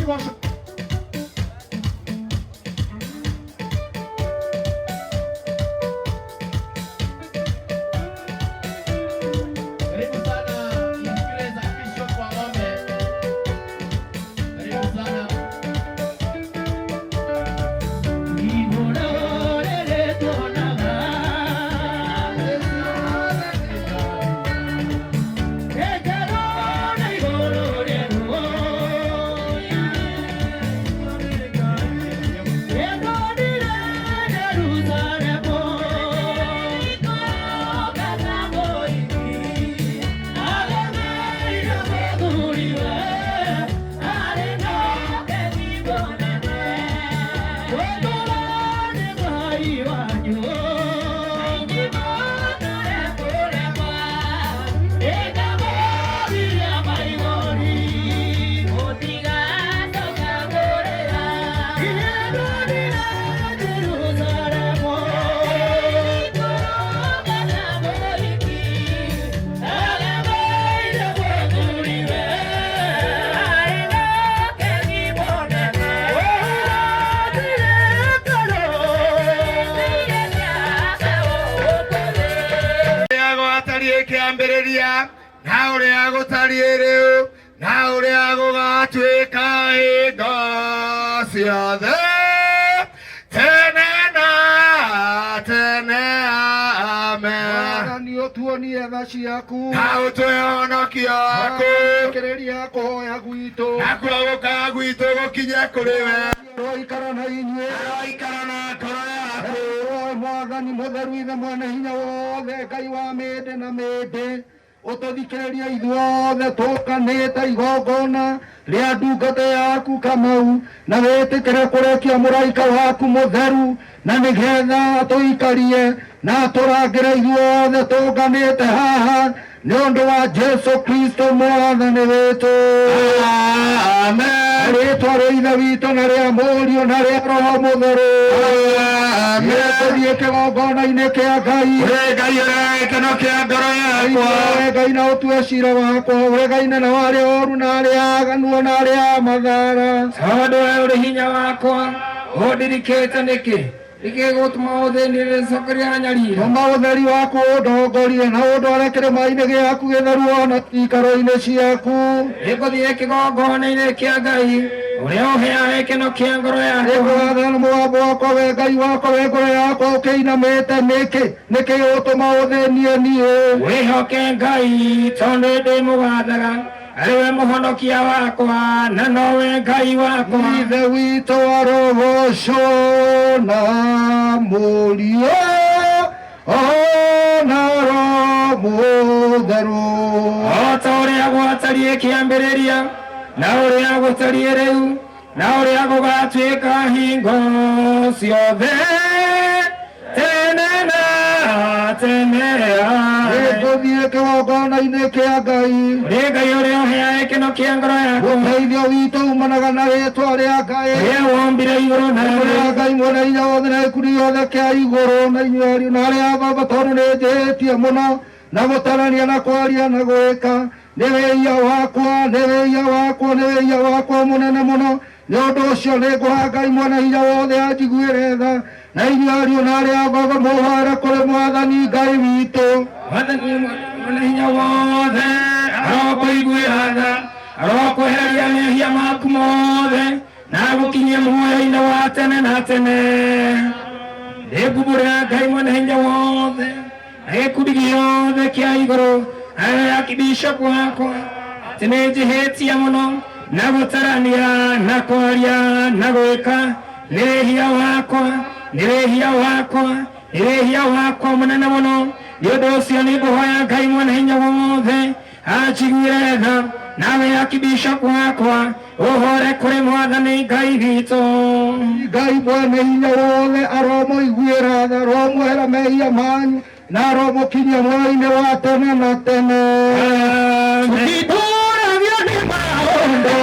Kĩgoco. Karibu sana His Grace Bishop Wang'ombe. Karibu sana. Igũrũ rĩrĩ tuonaga Hekarũ na igũrũ rĩerũ. Ĩndonire Jerusalemu. Agemeire mũthuriwe, arĩ na kĩthigo nene. Wetũra nĩ Ngai wanyu. Aingĩ matũre kũrema, ĩkamũgiria maithori. Mũtigacoka kũrĩra. Ĩndonire Jerusalemu. Ikũrũka mũhiki, agemeire mũthuriwe, arĩ na kĩthigo nene. Wĩhũgatire ngoro, Ũrĩa gwatariĩ kĩambĩrĩria na ũrĩa gũtariĩ rĩu na ũrĩa gũgatuĩka hingo ciothe tene na tene, amen. Mwathani, ũtuonie tha ciaku. Na ũtũhe ũhonokio waku. Thikĩrĩria kũhoya gwitũ. Nakuo gũka gwitũ gũkinye kũrĩ we. Roikara na inyuĩ. Roikara na ngoro yaku. Roho Mwathani mũtheru, ithe mwene hinya wothe, Ngai wa mĩndĩ na mĩndĩ, ũtũthikĩrĩrie ithuothe tũkanĩte igongona rĩa ndungata yaku Kamau, na wĩtĩkĩre kũrekia mũraika waku mũtheru, na nĩgetha atũikarie na atũrangĩre ithuothe tũnganĩte haha, nĩ ũndũ wa Jesu Kristo Mwathani witũ. Amen. Rĩtwa rĩa Ithe witũ na rĩa Mũriũ na rĩa Roho Mũtheru. Amen. Tũthiĩ kĩgongona-inĩ kĩa Ngai. Ũrĩ Ngai ũrĩa gĩkeno kĩa ngoro yakwa. We Ngai, na ũtue cira wakwa, ũregaine na arĩa oru na arĩa aganu na arĩa a mathara. Tondũ we ũrĩ hinya wakwa, ũndirikĩte nĩkĩ? Nĩkĩ gũtũma ũthĩnĩre cokeria nyarira? Tũma ũtheri waku ũndongorie na ũndware kĩrĩma-inĩ gĩaku gĩtheru ona ikaro-inĩ ciaku. Nĩngũthiĩ kĩgongona-inĩ kĩa Ngai ũrĩa ũheaga gĩkeno kĩa ngoro yakwa. Nĩngũgathana na mũgambo wakwa, we Ngai wakwa, we ngoro yakwa ũkĩinamĩte nĩkĩ? Nĩkĩ ũtũma ũthĩnie niĩ? Wĩhoke Ngai, tondũ ndĩmũgathaga arĩ we mũhonokia wakwa na nowe Ngai wakwa. Ithe witũ arogocwo na Mũriũ ona Roho Mũtheru. O ta ũrĩa gwatariĩ kĩambĩrĩria na ũrĩa gũtariĩ rĩu na ũrĩa gũgatuĩka hingo ciothe tene na tene. Nĩngũthiĩ kĩgongona-inĩ kĩa Ngai. Ũrĩ Ngai ũrĩa ũheaga gĩkeno kĩa ngoro yakwa. Ũteithio witũ umanaga na rĩtwa rĩa Ngai. Ũrĩa wombire igũrũ na thĩ. Rĩa Ngai mwene hinya wothe na gĩkundi gĩothe kĩa igũrũ, na inyuĩ ariũ na arĩa a baba, tondũ nĩ njĩhĩtie mũno na gũtarania na kwaria na gwĩka. Nĩ wĩhia wakwa, nĩ wĩhia wakwa, nĩ wĩhia wakwa mũnene mũno. Nĩ ũndũ ũcio nĩ ngũha Ngai mwene hinya wothe anjiguĩre tha, na inyuĩ ariũ na arĩa a baba mũhoere kũrĩ Mwathani Ngai witũ. Mwathani mwene hinya wothe arokũiguĩra tha, arokweheria mehia maku mothe na agũkinyie muoyo-inĩ wa tene na tene. Nĩngumbũrĩra Ngai mwene hinya wothe na gĩkundi gĩothe kĩa igũrũ na akibishopu wakwa atĩ nĩ njĩhĩtie mũno na gũtarania na kwaria na gwĩka. Nĩ wĩhia wakwa, nĩ wĩhia wakwa, nĩ wĩhia wakwa mũnene mũno. Nĩ ũndũ ũcio nĩ ngũhoya Ngai mwene hinya wothe anjiguĩre tha, nawe akibishopu wakwa ũhore kũrĩ Mwathani Ngai witũ. Ngai mwene hinya wothe aromũiguĩra tha, aromwehera mehia manyu na aromũkinyia muoyo-inĩ wa tene na tene. Tũtitũragio nĩ maũndũ.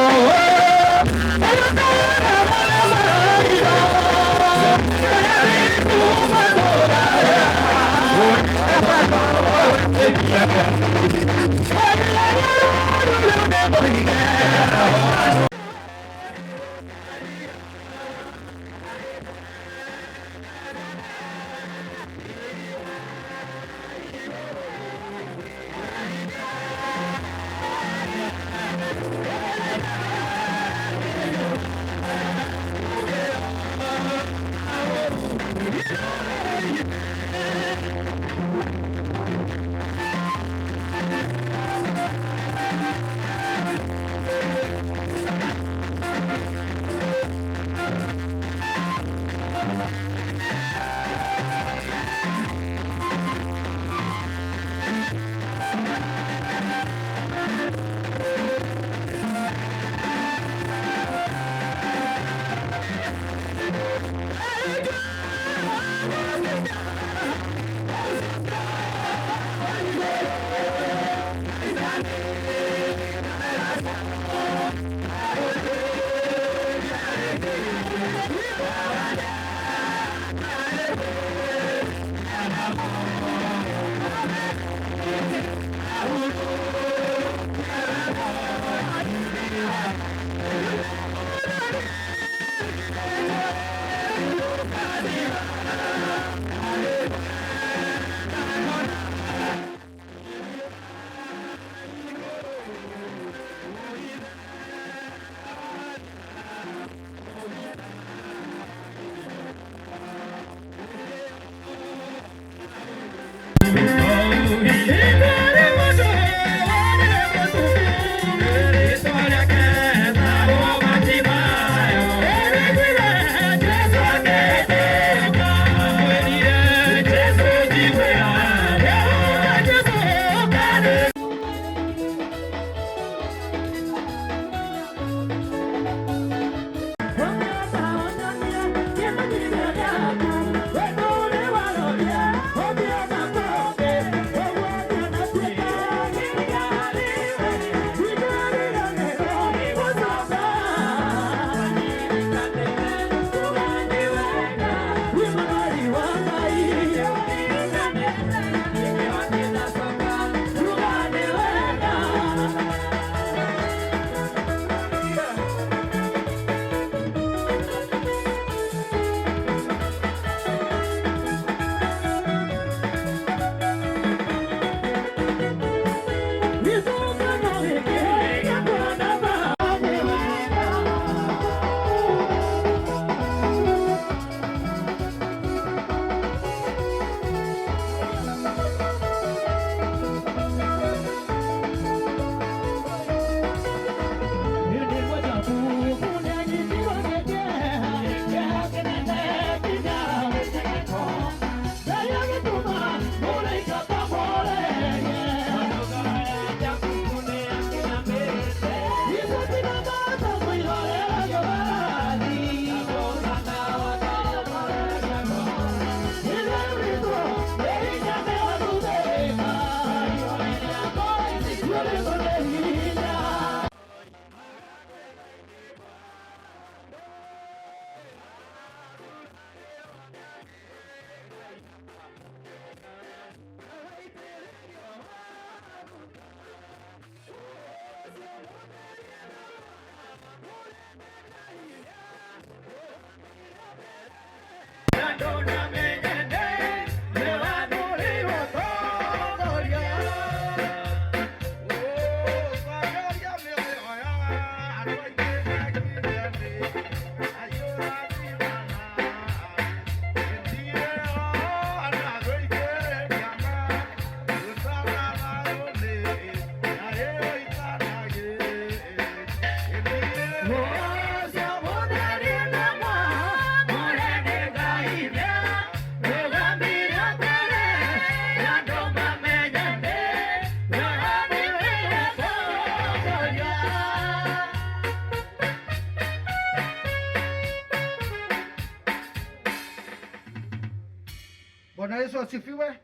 Bwana Yesu asifiwe.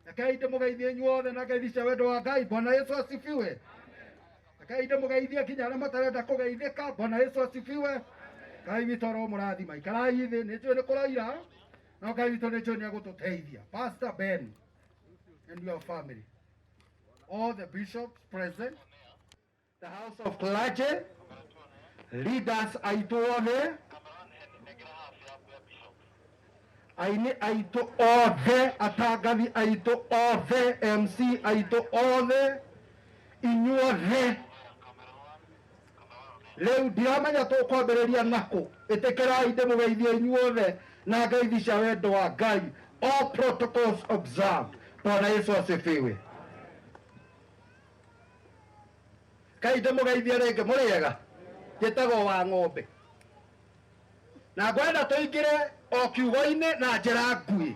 Rekei ndĩmũgeithie inyuothe na ngeithi cia wendo wa Ngai. Bwana Yesu asifiwe. Rekei ndĩmũgeithie nginya arĩa matarenda kũgeithĩka. Bwana Yesu asifiwe. Ngai witũ aromũrathima. Ikarai thĩ, nĩ njũĩ nĩ kũraira, no Ngai witũ nĩ njũĩ nĩ egũtũteithia. Pastor Ben and your family, all the bishops present, the house of clergy, leaders aitũ othe, aini aitũ othe, atangathi aitũ othe, MC aitũ othe, inyuothe. Rĩu ndiramenya tũkwambĩrĩria nakũ. Ĩtĩkĩrai ndĩmũgeithie inyuothe na ngeithi cia wendo wa Ngai. All protocols observed. Bwana Yesu asifiwe. Ngai ndĩmũgeithie rĩngĩ, mũrĩega? Njĩtagwo wa ng'ombe na ngwenda tũingĩre o kiugo-inĩ na njĩra nguhĩ.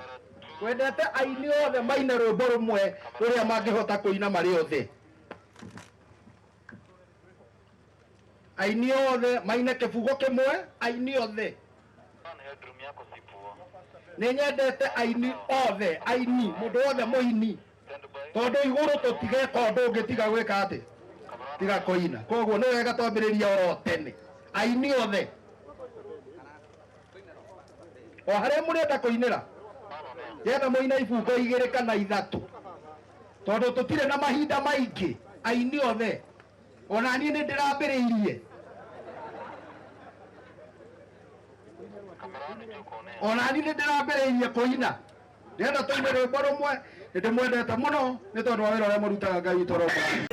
Wendete aini othe maine rwĩmbo rũmwe rũrĩa mangĩhota kũina marĩ othe. Aini othe maine kĩbugo kĩmwe, aini othe. Nĩ nyendete aini othe, aini, mũndũ wothe mũini, tondũ igũrũ tũtigeka ũndũ ũngĩ tiga gwĩka atĩ, tiga kũina. Koguo nĩ wega twambĩrĩrie oro tene, aini othe o harĩa mũrenda kũinĩra, ndĩrenda mũine ibungo igĩrĩ kana ithatũ, tondũ tũtirĩ na mahinda maingĩ. Aini othe, ona niĩ nĩ ndĩrambĩrĩirie, ona niĩ nĩ ndĩrambĩrĩirie kũina. Ndĩrenda tũine rwĩmbo rũmwe. Nĩ ndĩmwendete mũno nĩ tondũ wa wĩra ũrĩa mũrutaga. Ngai witũ aromũrathima.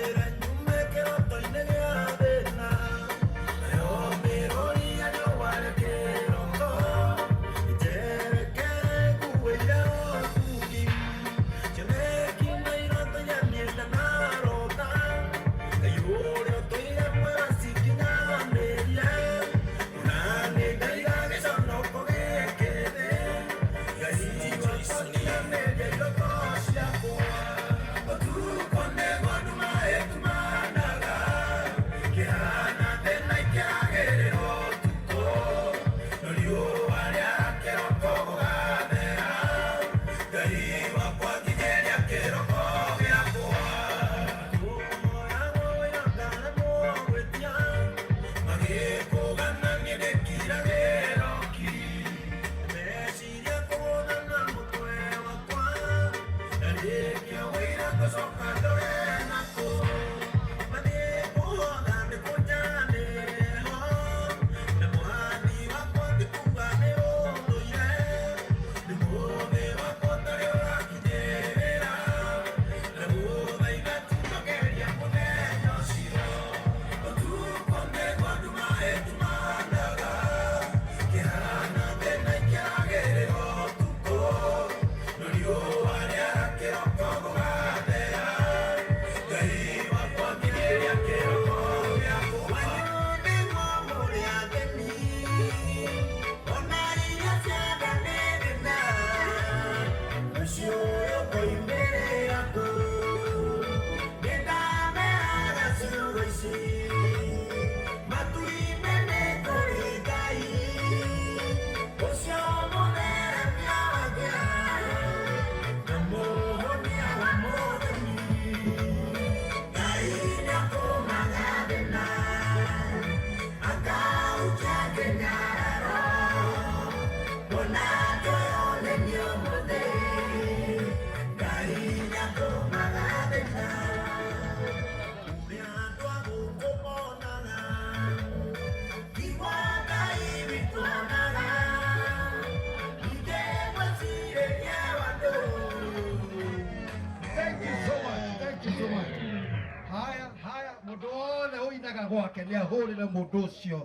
Gwake nä ahå rä re må ndå å cio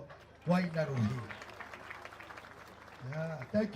waina rå. Thank you.